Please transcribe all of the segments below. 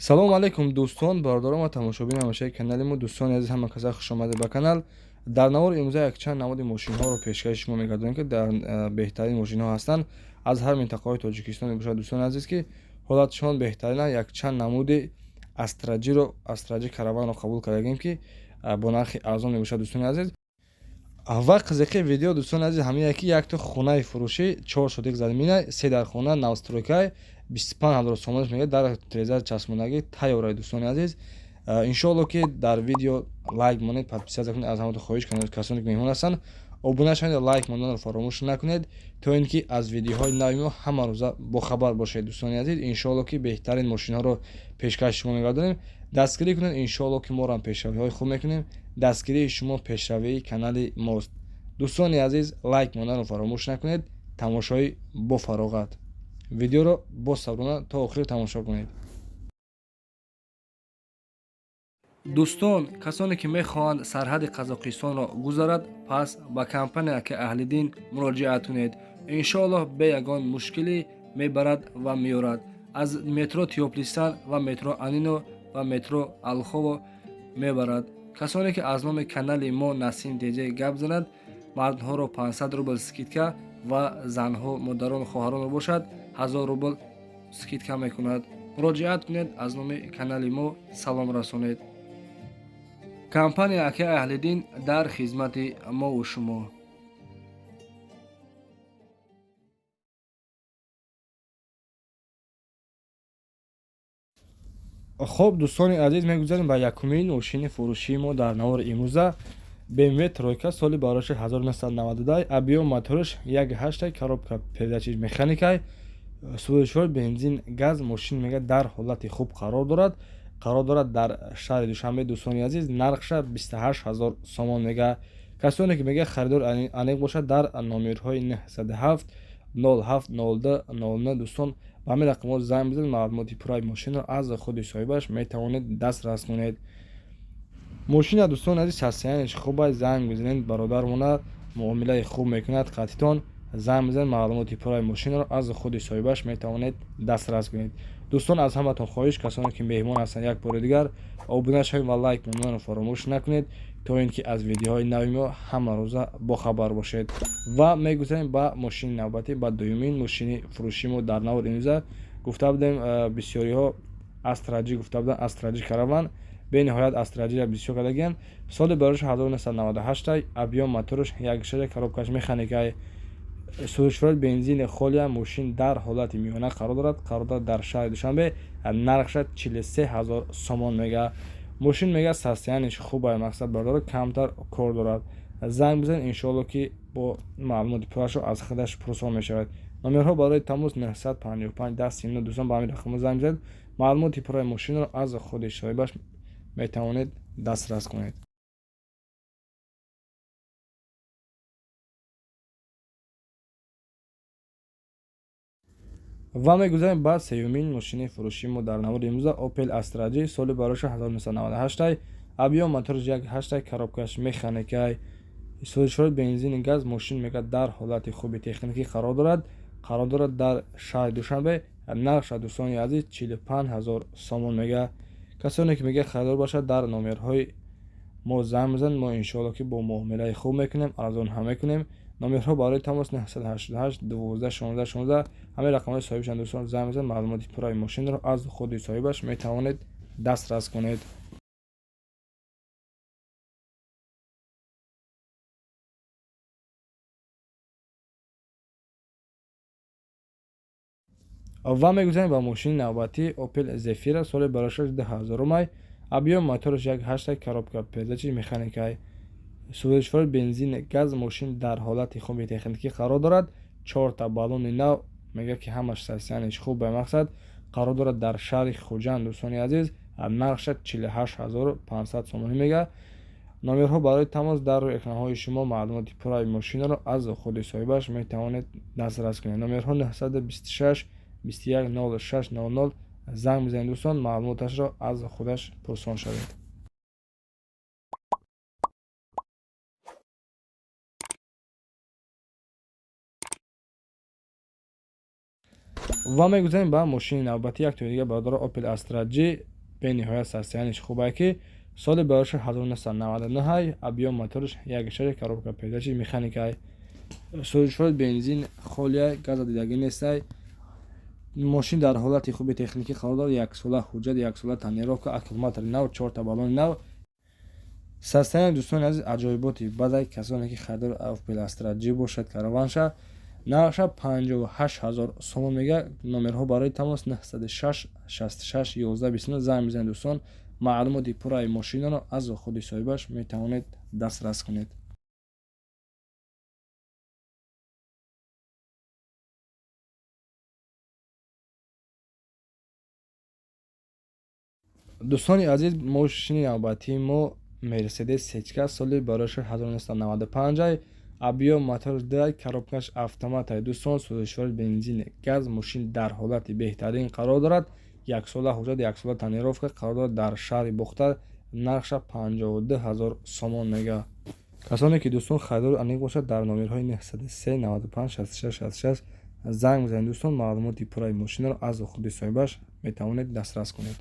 Салом алейкум дӯстон, бародарон ва тамошобини ҳамешаи канали мо. Дӯстони азиз, ҳама каса хуш омадед ба канал. Дар навори имрӯза якчанд намуди мошинҳоро пешкаши шумо мегардонем, ки дар беҳтарин мошинҳо ҳастанд аз ҳар минтақаҳои Тоҷикистон мебошад. Дӯстони азиз, ки ҳолатшон беҳтарин, якчанд намуди Астра Ҷи Караванро қабул кардагем, ки бо нархи арзон мебошад. Дӯстони азиз, ва қызиқи видео, дӯстони азиз, ҳамин ки якто хонаи фурӯшӣ, 4 сотик замина, се дар хона, новстройка, 25 000 сомонаш мегӯяд, дар треза часпондагӣ тайёрай. Дӯстони азиз, иншоалло, ки дар видео лайк монед, подписаться кунед. Аз ҳамато хоҳиш кунед, касоне ки меҳмон ҳастанд, обуна шавед, лайк монданро фаромӯш накунед, то ин ки аз видеоҳои нави мо ҳама рӯза бохабар бошед. Дӯстони азиз, иншоалло, ки беҳтарин мошинҳоро пешкаши шумо мегардонем. Дастгирӣ кунед, иншоалло, ки моро пешравиҳои хуб мекунем. Дастгирии шумо пешравии канали мост. Дӯстони азиз, лайк монданро фаромӯш накунед. Тамошои бофароғат, видеоро босаброна то охир тамошо кунед. Дӯстон, касоне ки мехоҳанд сарҳади Қазоқистонро гузарад, пас ба компания Ака Аҳлиддин муроҷиат кунед. Иншоаллоҳ, бе ягон мушкилӣ мебарад ва меорад. Аз метро Тёплый Стан ва метро Анино ва метро Алхово мебарад. Касоне ки аз номи канали мо Насим ТЖ гап занад, мардҳоро 500 рубл скидка ва занҳо, модарону хоҳаронро бошад, 1000 рубл скидка мекунад. Муроҷиат кунед, аз номи канали мо салом расонед. Компания Акаи Аҳлиддин дар хизмати мову шумо. Хуб, дӯстони азиз, мегузарем ба якумин мошини фурӯшии мо дар навори имрӯза. BMW тройка, соли бароши 1992, объём мотораш 1,8, коробка передачи механикай, сӯзишвори бензин газ. Мошин, мега, дар ҳолати хуб қарор дорад, қарор дорад дар шаҳри Душанбе. Дӯстони азиз, нархша 28 ҳазор сомон мега. Касоне ки, мега, харидор аниқ бошад, дар номерҳои 907 07 02 09, дӯстон, ба ҳамин рақамҳо занг бизанед. Маълумоти пурраи мошинро аз худи соҳибаш метавонед дастрас кунед. Мошина, дӯстони азиз, состояние ш хуб аст. Занг бизанед, бародармона муомилаи хуб мекунад қатитон. Занг бизанед, маълумоти пурраи мошинро аз худи соҳибаш метавонед дастрас кунед. Дӯстон, аз ҳаматон хоҳиш, касоне ки меҳмон ҳастанд, як бори дигар обуна шавед ва лайк монданро фаромӯш накунед, то ин ки аз видеоҳои нави мо ҳама рӯза бохабар бошед. Ва мегузарем ба мошини навбатӣ, ба дуюмин мошини фурӯшии мо дар навори имрӯза. Гуфта будем, бисёриҳо Астра Ҷи гуфта буданд, Астра Ҷи Караван. Бениҳоят Астра Ҷира бисёр кардагиянд. Соли барош 1998, объём мотораш 1,6, коробкаш механикай, сӯзишвори бензини холия. Мошин дар ҳолати миёна қарор дорад, қарор дорад дар шаҳри Душанбе. Нархша 43 ҳазор сомон мега. Мошин, мега, состояние ш хуб ай, мақсад, бардора, камтар кор дорад. Занг бизанед, иншоалло, ки бо маълумоти пуррашо аз худаш пурсон мешавад. Номерҳо барои тамос 955 10 39. Дӯстон, ба ҳамин рақамҳо занг бизанед, маълумоти пурраи мошинро аз худи соҳибаш метавонед дастрас кунед. Ва мегузарем ба сеюмин мошини фурӯшии мо дар навори имрӯза. Opel Astra G, соли бароша 1998, объём мотораш 1,8, коробкаш механикай, сӯзишвори бензини газ. Мошин, мега, дар ҳолати хуби техникӣ қарор дорад, қарор дорад дар шаҳри Душанбе. Нархша, дӯстони азиз, 45 ҳазор сомон мега. Касоне ки, мега, харидор бошад, дар номерҳои мо занг бизанед. Мо, иншоалло, ки бо муомилаи хуб мекунем, арзон ҳам мекунем. Номерҳо барои тамос 988 12 16 16. Ҳамин рақамҳои соҳибшанд, дӯстон, занг бизанед, маълумоти пурраи мошинро аз худи соҳибаш метавонед дастрас кунед. Ва мегузарем ба мошини навбатӣ. Opel Zafira, соли барошаш 2000, объём мотораш 1,8, коробка передачи механикай, сӯзишвори бензин газ. Мошин дар ҳолати хуби техникӣ қарор дорад, чорта баллони нав, мегӯяд, ки ҳамаш состояние ш хуб ба мақсад. Қарор дорад дар шаҳри Хуҷанд. Дӯстони азиз, нархша 48 500 сомонӣ мега. Номерҳо барои тамос дар рӯи экранҳои шумо. Маълумоти пурраи мошинро аз худи соҳибаш метавонед дастрас кунед. Номерҳо 926 21 06 00. Занг бизанед, дӯстон, маълумоташро аз худаш пурсон шавед. Ва мегузарем ба мошини навбатӣ, яктои дига, бародаро. Opel Astra G. Бениҳоят состоянияш хубае, ки соли бароша 1999, объём мотораш 1,6, коробка передачи механикай. Сӯзишвори бензин холия, газа дидагӣ нестай. Мошин дар ҳолати хуби техникӣ қарор дорад. Яксола ҳуҷҷат, яксола тонировка, аккумулятори нав, чорта баллони нав. Состояние, дӯстони азиз, аҷоиботи бадай. Касоне ки харидор Opel Astra G бошад, караванша, нархша 58 ҳазор сомон мега. Номерҳо барои тамос 906 66 11 29. Занг мезанед, дӯстон, маълумоти пурраи мошинаро аз худи соҳибаш метавонед дастрас кунед. Дӯстони азиз, мошини навбатии мо Мерседес Сечка, соли бароша 1995, объём мотор 2, коробкаш автоматай. Дӯстон, сӯзишвори бензин, газ, мошин дар ҳолати беҳтарин қарор дорад. Яксола ҳуҷҷат, яксола тонировка, қарор дорад дар шаҳри Бохтар. Нархша 52 ҳазор сомон мега. Касоне ки, дӯстон, харидори аниқ бошад, дар номерҳои 903 95 66 66 занг мезанед. Дӯстон, маълумоти пурраи мошинаро аз худи соҳибаш метавонед дастрас кунед.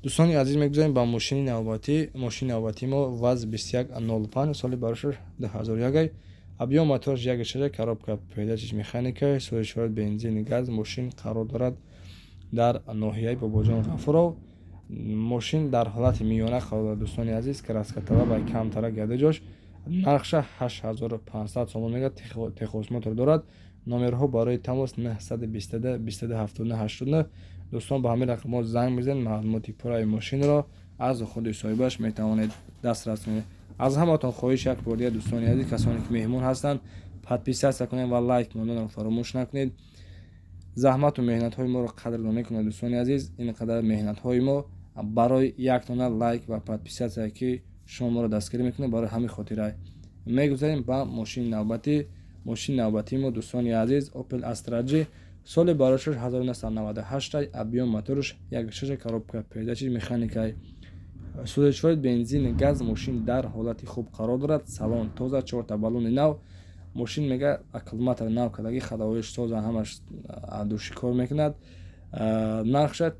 Дӯстони азиз, мегузарем ба мошини навбатӣ. Мошини навбатии мо ВАЗ 2105, соли бароша 2001, объём мотораш 1,6, коробка передачиш механика, сӯзишвори бензини, газ. Мошин қарор дорад дар ноҳияи Бобоҷон Ғафуров. Мошин дар ҳолати миёна қарор дорад, дӯстони азиз, краскаталаб камтара гардиҷош. Нархша 8500 сомон мега. Техосмотр дорад. Номерҳо барои тамос 922 22 79 89. Дӯстон, ба ҳамин рақамҳо занг мезанед, маълумоти пурраи мошинро аз худи соҳибаш метавонед дастрас кунед. Аз ҳаматон хоҳиш як бор дигар, дӯстони азиз, касоне ки меҳмон ҳастанд, подписаться кунед ва лайк монданро фаромӯш накунед. Заҳмату меҳнатҳои моро қадрдонӣ кунед, дӯстони азиз. Ин қадар меҳнатҳои мо барои як дона лайк ва подписаться, ки шумо моро дастгирӣ мекунед, барои ҳамин хотира. Мегузарем ба мошини навбатӣ. Мошини навбатии мо, дӯстони азиз, Opel Astra G, соли барошаш 1998, объём мотораш 1,6, коробка передачи механикай, сӯзишвори бензин, газ. Мошин дар ҳолати хуб қарор дорад, салон тоза, чорта баллони нав. Мошин мега аккумулятор нав кардагӣ, ходовоиш соза, ҳамаш души кор мекунад. Нархша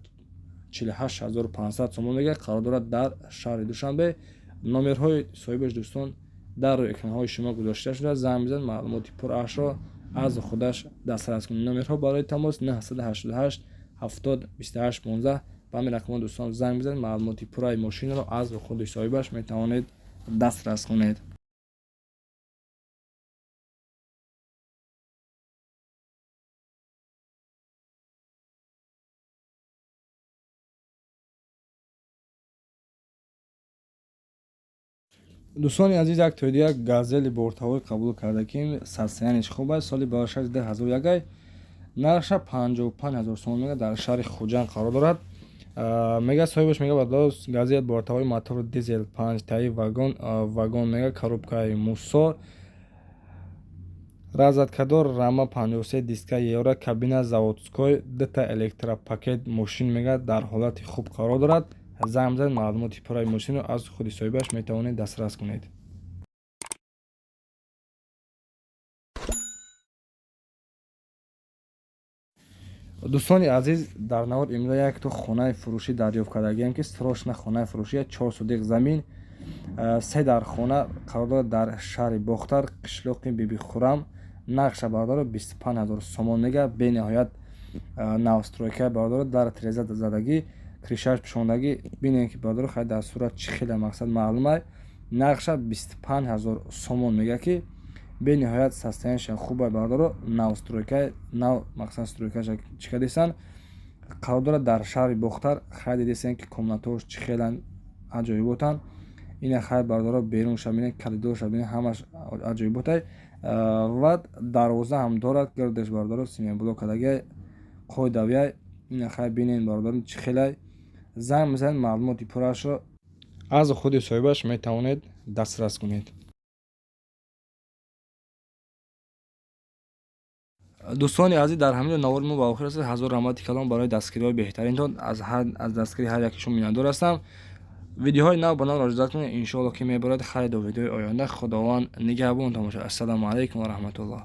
48 500 сомон мега, қарор дорад дар шаҳри Душанбе. Номерҳои соҳибаш, дӯстон, дар рӯи экранҳои шумо гузошта шуда. Занг бизанед, маълумоти пурраашро аз худаш дастрас кунед. Номерҳо барои тамос 988 70 28 15. Ба ҳамин рақамҳо, дӯстон, занг бизанед, маълумоти пурраи мошинро аз худи соҳибаш метавонед дастрас кунед. Дӯстони азиз, як тои дигар Газели бортовой қабул карда, ки состоянияш хуб аст, соли барошаш 2001, нархша 55 ҳазор сомон мега, дар шаҳри Хуҷанд қарор дорад. Мега соҳибаш, мега бадос Газель бортовой, мотор дизел, панҷтаи, вагон мега, коробкаи мусо, раздаткадор, рама 53, диска евро, кабина заводской, дута электропакет. Мошин мега дар ҳолати хуб қарор дорад. Занг бизанед, маълумоти пурраи мошинро аз худи соҳибаш метавонед дастрас кунед. Дӯстони азиз, дар навор имрӯза якто хонаи фурӯшӣ дарёфт кардагием, ки срочно хонаи фурӯшия, 4 сотих замин, се дар хона, қарор дорад дар шаҳри Бохтар, қишлоқи Бибихурам. Нархша, бародаро, 25 ҳазор сомон мега. Бениҳоят новостройка, бародаро, дар треза задагӣ, крышааш пӯшондагӣ. Бинем, ки, бародаро, хай, дар сурат чӣ хеле мақсад маълума. Нархша 25 ҳазор сомон мега, ки бениҳоят состоянияша хуба, бародаро, новостройка, нав мақсад стройкаша чӣ кардисан. Қарор дорад дар шаҳри Бохтар. Хай, дидесен, ки комнатаош чӣ хелан аҷоиботанд. Ина хай, бародаро, берунша бинед, коридорша бинед, ҳамаш аҷоиботай ва дарвоза ҳам дорад. Гирдеш, бародаро, цементблок кардагиай, қоидавиай. Ина хай, бинед, бародаро, чӣ хелай. Занг мезанед, маълумоти пурраашро аз худи соҳибаш метавонед дастрас кунед. Дӯстони азиз, дар ҳамин ҷо навори мо ба охир расид. Ҳазор раҳмати калом барои дастгириҳои беҳтаринтон. Аз дастгири ҳар яке шумо миннатдор ҳастам. Видеоҳои нав ба навро ожидать кунед, иншоалло, ки мебарад. Хайр, до видеои оянда, Худованд нигаҳбонтон бошад. Ассалому алайкум ва раҳматуллоҳ.